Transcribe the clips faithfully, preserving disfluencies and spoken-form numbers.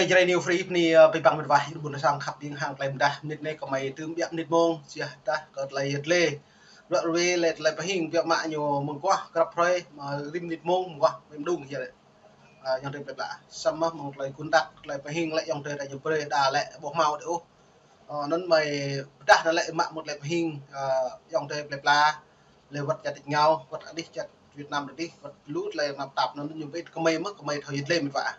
Jrai New Free bơni, ơ, abih bang mĕt wa, ƀuôn sang khăp ƀing hăng tơlơi mơdah, mơnit anai kơmơi tơm biă mơnit mông, siah dah kơ tơlơi yet lĕ. Ruă ruê lĕ tơlơi pơhing biă mă ñu mơguah, krăp hrơi, mă rĭm mơnit mông, mơguah, mơ̆ng đung yơh lĕ. Ơ, ayŏng adơi plơi pla. Samơ̆ mơ̆ng tơlơi kơnăk, tơlơi pơhing lĕ ayŏng adơi ta ñu brơi đa lĕ, ƀu hmâo đơi ôh. Ơ, anŭn mơi pơdah anŭn lĕ mă mơ̆ng tơlơi pơhing, ơ, ayŏng adơi plơi pla. Lĕ wơ̆t čar tĭt ngao, wơ̆t anih čar Việt Nam adih, wơ̆t lu tơlơi năp tap anŭn ñu pit kơmơi mơ̆, kơmơi thâo yet lĕ mĕt wa.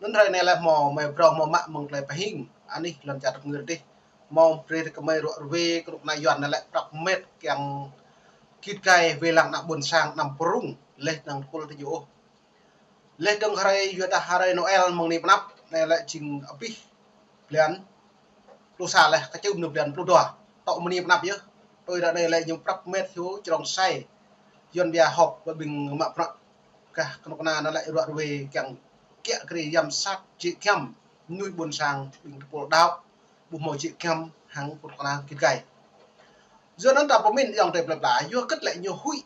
Anŭn hrơi anai lĕ hmâo, mơi phrâo hmâo mă mơ̆ng tơlơi pơhing, anih lŏn čar tơpngơr adih. Hmâo brơi kơmơi ruă ruê, kơnuk kơna Yuan anŭn lĕ prăp mĕt kiăng git gai wai lăng ană ƀuôn sang anăm pơrŭng, lĕ anăm tơpul tơjuh ôh. Lĕ dơ̆ng hrơi, yua dah hrơi Noel mơ̆ng anai pơ anăp, anai lĕ jing abih blan pluh sa lĕ, kơčŭm anai blan pluh dua. Tŏ mơ̆ng anai pơ anăp yơh. Tui ră anai lĕ ñu prăp mĕt hyu črông sai. Yuan bia hŏk ƀing mă prăk. Kah kơnuk kơna anŭn lĕ ruă ruê kiăng kiă kriê giám sát jĕ giăm mơnuih ƀuôn sang ƀing tơpul đaŏ. Ƀu hmâo jĕ giăm hăng kơnuk kơna git gai. Yua anŭn ta pơmĭn ayŏng adơi plơi pla, yua hơget lĕ ñu huĭ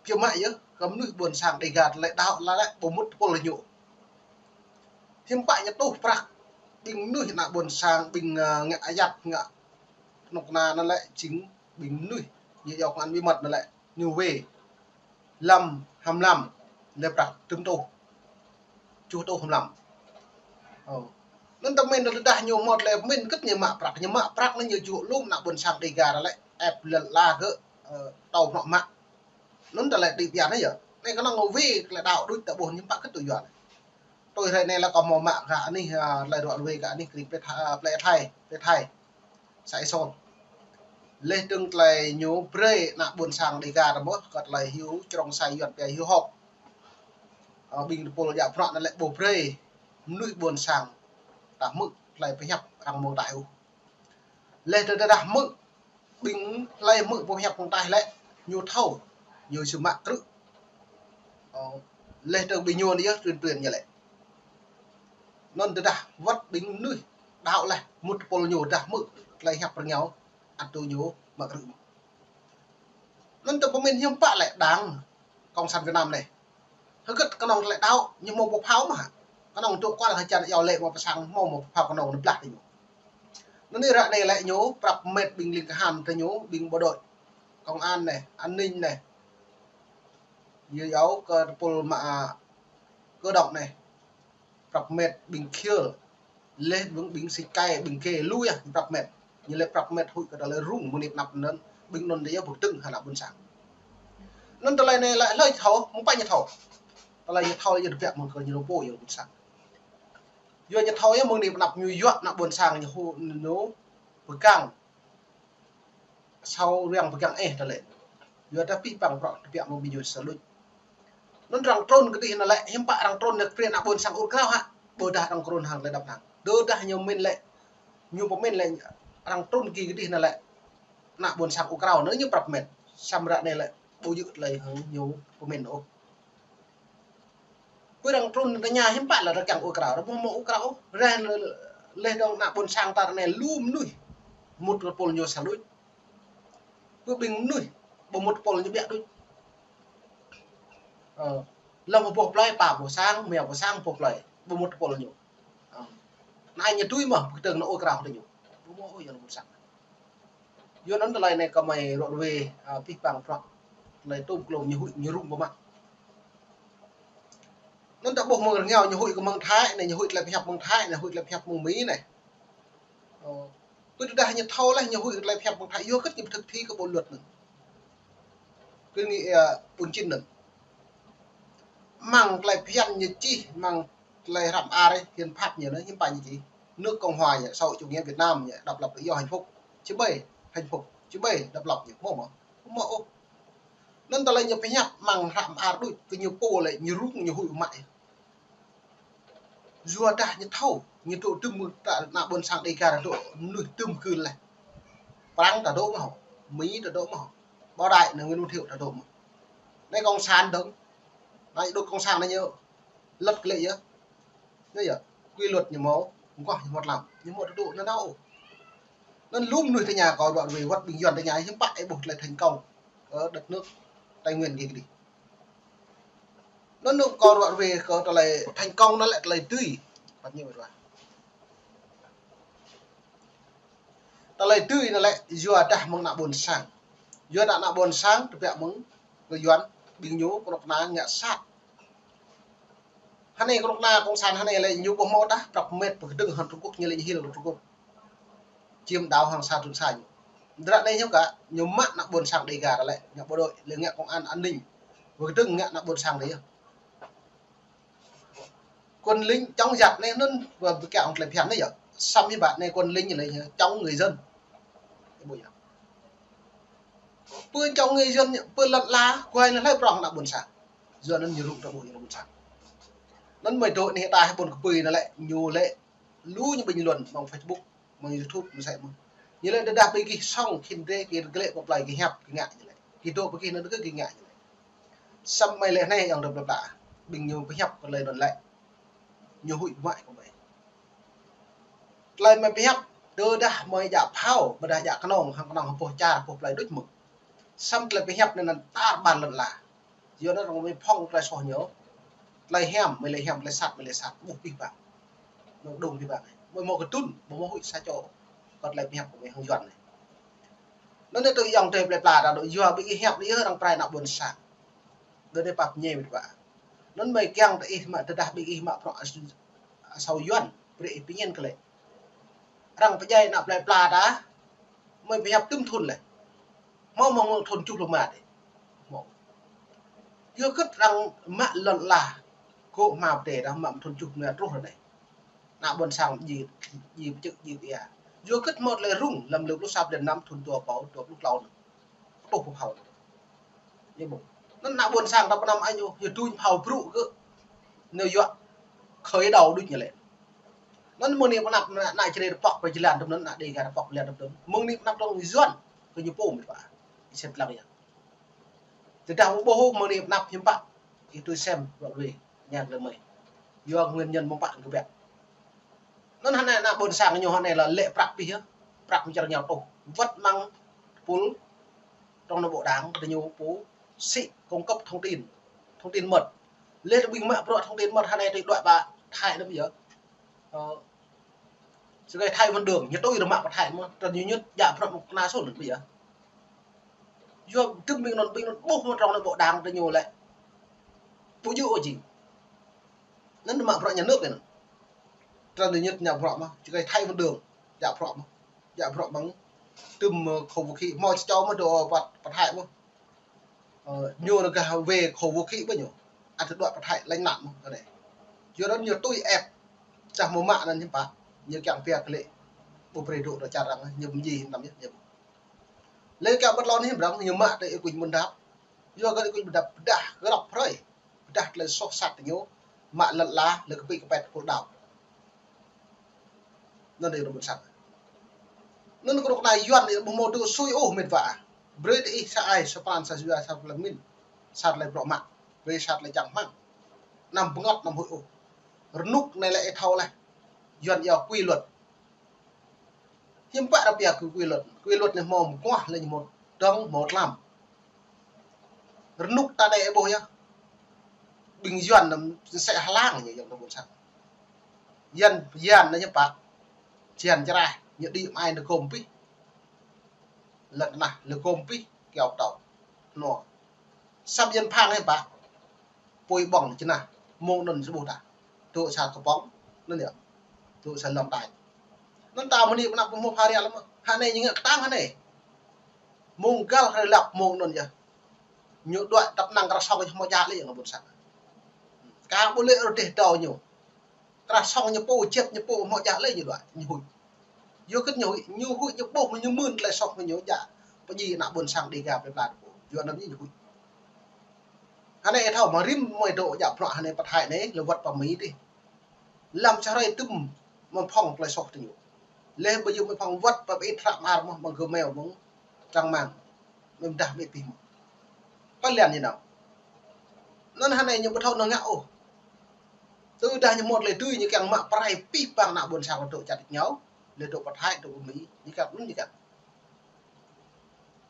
biă mă yơh, kơ mơnuih ƀuôn sang Dega tơlơi đaŏ lă lĕ ƀu mŭt tơpul ñu. Hiư̆m pă ñu tuh prăk ƀing mơnuih ană ƀuôn sang, ƀing, ơ, ngă ayăt, ngă kơnuk kơna anŭn lĕ jing ƀing mơnuih, ñu yua kơ ngăn bí mật anŭn lĕ ñu wai lăm hăm lăm, lĕ prăk tơm tuh. Čuh tuh hăm lăm. Ơ. Anŭn tơmĕn tơdah ñu mơ̆ tơlơi pơmĭn hơget ñu mă prăk, ñu mă prăk anŭn ñu čuh lŏm ană ƀuôn sang Dega lĕ ĕp lĕ la gơ̆, ơ, tâo mă mă. Anŭn tơlơi đĭ biă anai yơh. Anai kơnơ̆ng wai tơlơi đaŏ đôč ta ƀuh ñu pă kơ tui Yuan. Tui hrơi anai lĕ kơ hmâo mă gah anih, ơ, tơlơi ruă ruê gah anih krĭ plơi Tha-, ơ, plơi Thái, plơi Thái. Sa Isol. Lĕ dơ̆ng tơlơi ñu brơi ană ƀuôn sang Dega ta mơ̆, kơ tơlơi hyu črông sai Yuan pia hyu hŏk. Ơ, ƀing tơpul djă prăk anŭn lĕ ƀu brơi mơnuih ƀuôn sang ta hmư̆ tơlơi pơhiăp arăng mơ̆ng taih ôh. Lĕ tơdah hmư̆ ƀing hlơi hmư̆ pơhiăp mơ̆ng taih lĕ, ñu thâo, ñu sơmă krư̆. Ơ, lĕ tơ ƀing ñu anai yơh truyền truyền ñu lĕ. Anŭn tơdah wơ̆t ƀing mơnuih đaŏ lĕ, mŭt tơpul ñu dah hmư̆ tơlơi hiăp rơngiao, ăt tui ñu mă krư̆ mơ̆. Anŭn ta pơmĭn hiư̆m pă lĕ Đảng Cộng sản Việt Nam anai. Hơget kơnơ̆ng tơlơi đaŏ, ñu hmâo pơphao mơ̆ hă? Kơnơ̆ng tŭ kual hơjăn iâu lĕ mơ̆ pơsang hmâo mơ̆ pơphao kơnơ̆ng anŭn blah tơ ñu. Anŭn anai ră anai lĕ ñu prăp mĕt ƀing ling kahan tơ ñu, ƀing bộ đội, công an anai, an ninh anai. Yua yua kơ tơpul mă, ơ, cơ động anai. Prăp mĕt ƀing khil. Lĕ ƀing, ƀing sĭt kai, ƀing kê lu yơh prăp mĕt. Ñu lĕ prăp mĕt huĭ kơ tơlơi rŭng mơnit anăp anŭn, ƀing anŭn dêh yơh ƀu tơ̆ng hă ană ƀuôn sang. Anŭn tơlơi anai lĕ hlơi thâo, mơ̆ng pă ñu thâo. Tơlơi ñu thâo yơh tơbiă mơ̆ng kơ ñu rơpô yơh ƀuôn sang. Yua ñu thâo yơh mơ̆ng anai pơ anăp ñu yua ană ƀuôn sang ñu hu-, ñu pơgang. Asâo răng pơgang ĕh tơlơi. Yua dah pih păng prăk tơbiă mơ̆ng ƀing ñu sa luč. Anŭn arăng trŭn kơdih anŭn lĕ, hiư̆m pă arăng trŭn lĕ kơ brơi ană ƀuôn sang ur krao hă. Ƀôdah arăng trŭn hăng tơlơi đăp năng. Tơdah ñu mĭn lĕ, ñu pơmĭn lĕ, arăng trŭn kơ kơdih anŭn lĕ, ană ƀuôn sang ur krao, anŭn ñu prăp mĕt. Samơ̆ ră anai lĕ, ƀu djơ̆ tơlơi hăng ñu pơmĭn ôh. Pơ arăng trŭn tơña hiư̆m pă lĕ arăng kiăng ur krao, arăng ƀu hmâo ur krao ôh. Reh lĕ, lĕ dơ̆ng ană ƀuôn sang ta anai lu mơnuih mŭt tơpul ñu sa luč. Pơ ƀing mơnuih ƀu mŭt tơpul ñu biă đôč. Ơ, lăm boh plơi pă boh sang, mia boh sang boh plơi, ƀu mŭt tơpul ñu. Ơ. Anai ñu tui mơ̆, pơkơdơ̆ng anŭn ur krao tơ ñu. Ƀu hmâo ôh yua ană ƀuôn sang. Yua anŭn tơlơi anai kơmơi ruă ruê, ơ, pih păng prăk. Tơlơi tŭm klôm ñu huĭ, ñu rŭng biă mă. Anŭn ta ƀuh mơ̆ng rơngiao ñu huĭ kơ mơ̆ng Thái anai, ñu huĭ tơlơi pơhiăp mơ̆ng Thái anai, huĭ tơlơi pơhiăp mơ̆ng Mi anai. Ơ, tui tơdah ñu thâo lĕ ñu huĭ tơlơi pơhiăp mơ̆ng Thái, yua hơget ñu pơthâo thĭ kơ bộ luật anŭn. Kơ ñu, ơ, ƀun čin anŭn. Mơ̆ng tơlơi phiăn ñu čih, mơ̆ng tơlơi hră mơar, hiến pháp ñu anŭn, hiến pháp ñu čih. Nước Cộng hòa ñu, xã hội chủ nghĩa Việt Nam ñu, độc lập tự do hạnh phúc. Či ƀai hạnh phúc, či ƀai độc lập ñu, hmâo mơ̆? Hmâo ôh. Anŭn tơlơi ñu pơhiăp mơ̆ng hră mơar đôč, kơ ñu pô lĕ ñu rŭng ñu huĭ mă. Yua dah ñu thâo, ñu tŭ tơm mơ̆ ta ană ƀuôn sang Dega ta tŭ mơnuih tơm kưl lĕ. Prăng ta dŏ mơ̆ hŏ, Mi ta dŏ mơ̆ hŏ. Bảo Đại anai Nguyễn Văn Thiệu ta dŏ mơ̆. Anai cộng sản dơ̆ng. Anai đôč cộng sản anai ñu lăt kơ lĕ yơh. Anai yơh, quy luật ñu hmâo, mơguah ñu hmâo tlam. Ñu hmâo ta dŏ nanao. Anŭn lu mơnuih tơña kơ ruă ruê wơ̆t ƀing Yuan tơña hiư̆m pă ĕh ƀuh tơlơi thành công kơ đất nước Tây Nguyên kơ kơdih. Anŭn anŭn kơ ruă ruê kơ tơlơi thành công anŭn lĕ tơlơi dưi. Păt ñu ƀuh. Tơlơi tui anŭn lĕ yua dah mơ̆ng ană ƀôn sang. Yua dah ană ƀôn sang tơbiă mơ̆ng kơ Yuan, ƀing ñu kơnuk kơna ngă sat. Hơnai kơnuk kơna cộng sản hơnai lĕ ñu ƀu hmâo tah prăp met pơkơdơ̆ng hăng Trung Quốc, ñu lĕ ñu hil kơ Trung Quốc. Chiếm đảo hăng sa trun sa ñu. Dră anai ñu kơ ñu mă ană ƀôn sang Đêga lĕ, ñu bộ đội, lĕ ngă công an an ninh. Pơkơdơ̆ng ngă ană ƀôn sang đêga. Quân lính chống giặc anai anŭn, ƀu kiăng tơlơi phiăn anai yơh. Samơ̆ hiư̆m pă anai quân lính lĕ chống người dân. Ƀu yơh. Pơ chống người dân, pơ lŏn ala, kuai lĕ hlơi prŏng ană ƀôn sang. Yua anŭn ñu rŭng tơ ƀuh ñu ƀôn sang. Anŭn mơi dŏ anai ta ƀôn kơpui anŭn lĕ, ñu lĕ lu ñu bình luận mơ̆ng Facebook, mơ̆ng YouTube, mơ̆ng sĕ mơ̆n. Ñu lĕ tơdah ƀing gih sŏng khĭn dêh, gih glĕ pơ plơi gih hiăp, gih ngă ñu lĕ. Gih dŏ ƀing gih anŭn kơ gih ngă ñu lĕ. Samơ̆ mơi lĕ anai yơh tơpă. Ƀing ñu pơhiăp kơ tơlơi anŭn lĕ. Ñu huĭ mă kơ mơi. Tơlơi mơi pơhiăp, tơdah mơi djă phao, ƀôdah djă kơnong, hăng kơnong hơpôh čar, hơpôh plơi đôč mơ̆n. Samơ̆ tơlơi pơhiăp anai anŭn tar ƀar lŏn ala. Yua anŭn arăng mơi phŏng tơlơi soh ñu. Tơlơi hiam, mơi lĕ hiam, tơlơi sat, mơi lĕ sat, ƀuh pih pang. Mơi đung pih pang. Mơi hmâo kơdŭn, mơi hmâo huĭ sa čô. Kơ tơlơi pơhiăp kơ mơi hăng Yuan anai. Anŭn anai tui yơh tơlơi plơi pla ta dŏ yua ƀing gih hiăp anai yơh arăng prai ană ƀôn sang. Dŏ anai pap ñe mĕt wa. Anŭn mơi kiăng tơ ih mă tơdah ƀing gih mă prŏng asâo Yuan, brơi ih pơñen kơ lĕ. Arăng pơdjai ană plơi pla ta, mơi pơhiăp tŭm thŭn lĕ. Hmâo mơ̆ng thŭn tơjuh pluh rơma dêh. Hmâo. Yua hơget arăng mă lŏn ala, kơ hmâo pơdai ta mă thŭn tơjuh pluh rơma truh ră anai. Ană ƀôn sang ji, ji pơčơ̆k ji ia. Yua hơget hmâo tơlơi rŭng lăm lơ pluh sa blan năm thŭn dua rơbâo dua pluh klâo anŭn. Kơtuh pơphao. Ñu ƀuh. Anŭn ană ƀôn sang ta pơ anăm añu, ñu tuñ phao brŭ kơ. Ñu yua khơi đao đôč ñu lĕ. Anŭn mơ̆ng anai pơ anăp ană Jrai ta pŏk pơ jơlan tơm anŭn, ană Đêga ta pŏk jơlan tơm anŭn. Mơ̆ng anai pơ anăp tơ̆ng Yuan kơ ñu pô mĕt wa. Ih sĕt lăng yơh. Tơdah ƀu ƀuh mơ̆ng anai pơ anăp hiư̆m pă. Ih tui sem ră ruai. Ña tơlơi mơi. Yua nguyên nhân mơ̆ng pă kơ biă. Anŭn hơnai ană ƀôn sang ñu hơnai lĕ lĕ prăk pih yơh. Prăk mơ̆ng čar ñu tuh. Wơ̆t mơ̆ng tơpul trong nội bộ đảng, tơ ñu pô sĭ cung cấp thông tin, thông tin mật. Lĕ tơ ƀing mă bruă thông tin mật hơnai tui đuaĭ pơ Thái anŭn yơh. Ơ, sơgai Thái Văn Đường, ñu tui rơmă pơ Thái mơ̆n, tơ ñu ñŭt djă bruă mơ̆ng kơna sôl anŭn yơh. Yua tơm ƀing anŭn, ƀing anŭn ƀuh mơ̆ng trong nội bộ đảng tơ ñu lĕ. Ƀu djơ̆ ôh jing. Anŭn mă bruă nhà nước anŭn. Tơ ñu ñŭt djă bruă mơ̆n, sơgai Thái Văn Đường, djă bruă mơ̆n. Djă bruă mơ̆n. Tơm, ơ, khẩu vũ khí, hmâo sa čô mơ̆n dŏ pơ, pơ Thái mơ̆n. Ơ, ñu anŭn gah wai khẩu vũ khí ƀơi ñu. Ăt tơdruă pơ Thái lĕ anŭn mơ̆n, anai. Yua anŭn ñu tui ĕp. Čah mơ̆ mă anŭn hiư̆m pă. Ñu kiăng pia kơ lĕ. Ƀu brơi dŏ dŏ čar arăng, ñu ƀu ji hiư̆m tam yơh, ñu. Lĕ kiăng ƀơ̆t lŏn hiư̆m arăng, ñu mă tơ ih kuñ mơ̆n dăp. Yua kơ ih kuñ mơ̆n dăp, pơdah, gơnăp hrơi. Pơdah tơlơi soh sat tơ ñu. Mă lăt la, lĕ kơpĭ kơpĕt pul đao. Anŭn dêh ană ƀôn sang. Anŭn kơnuk kơna Yuan anai ƀu hmâo tŭ sui ôh mĕt wa. Brơi tơ ih sa ai, sa pran, sa jua, sa pran min. Sa tơlơi bruă mă. Brơi sa tơlơi čang hmang. Anăm bơngăt, anăm huĭ ôh. Rơnŭk anai lĕ ih thâo laih. Yuan iâu quy luật. Hiư̆m pă arăng pia kơ quy luật. Quy luật anai hmâo mơguah lĕ ñu hmâo dơ̆ng hmâo tlam. Rơnŭk ta anai ih ƀuh yơh. Ƀing Yuan anăm sĕ hlang ñu yơh ană ƀôn sang. Yuan, Yuan anai ñu pă. Yuan čơrai, ñu đĭ mai anŭn gôm pih. Lĕ kơnah, lĕ gôm pih, kiao tâo. Anŭn. Săp Yuan phang hiư̆m pă. Pui ƀơ̆ng čơnah, mơ̆ng anŭn sơbuh ta. Tŭ sa kơpŏng, anŭn yơh. Tŭ sa lŏm tai. Anŭn ta mơ̆ng anai pơ anăp pơhmuh phara lăm. Hơnai ñu ngă kơtang hơnai. Mơ̆ng găl hrơi lăp mơ̆ng anŭn yơh. Ñu đuaĭ tăp năng krah sŏng ñu hmâo djă lĕ yơh ană ƀôn sang. Kar ƀu lĕ rơdêh tâo ñu. Krah sŏng ñu pô, čĕp ñu pô, hmâo djă lĕ ñu đuaĭ, ñu huĭ. Yua kơ ñu huĭ, ñu huĭ, ñu ƀuh, ñu mưn tơlơi soh ñu djă. Pơjing ană ƀôn sang Đêga plơi pla ta pô. Yua anŭn ñu huĭ. Hơnai ih thâo mă rĭm mơi dŏ djă bruă hơnai pơ Thái anai, lĕ wơ̆t pơ Mi dih. Lăm sa hrơi tơm mă phŏng tơlơi soh tơ ñu. Lĕ ƀu djơ̆ mă phŏng wơ̆t pơ ƀĭt hră mơar mơ̆n, mơ̆ng Gmail mơ̆n, trang mạng. Mơ̆n dah mă pih mơ̆n. Pơlian ñu nao. Anŭn hơnai ñu ƀu thâo nao ngă ôh. Tơdah ñu hmâo tơlơi tui ñu kiăng mă prai pih pang ană ƀôn sang dŏ čar ñu. Lĕ dŏ pơ Thái, dŏ pơ Mi, ñu kiăng, anŭn ñu kiăng.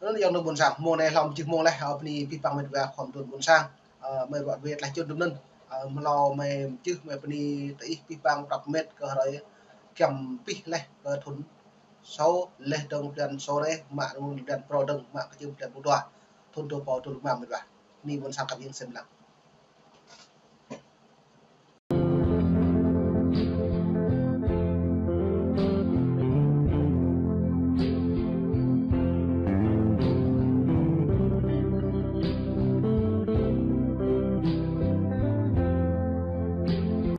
Anŭn yơh ană ƀôn sang, mơ̆ng anai hlâo mơjih mơ̆ng laih, ơ, bơni pih pang mĕt wa khua mơtuan ƀôn sang, ơ, mơi ruă wĕt laih čun tơm anŭn, ơ, mơ̆ hlâo mơi mơjih mơi bơni tơ ih pih pang prăp mĕt kơ hrơi giăm pih laih kơ thŭn Sô, laih dơ̆ng blan sô rai, mă rơnŭk blan prŏng dơ̆ng, mă kơčưm blan pluh dua. Thŭn dua rơbâo dua pluh lima mơ̆n ƀă. Anai ƀôn sang kơ ƀing sem lăng.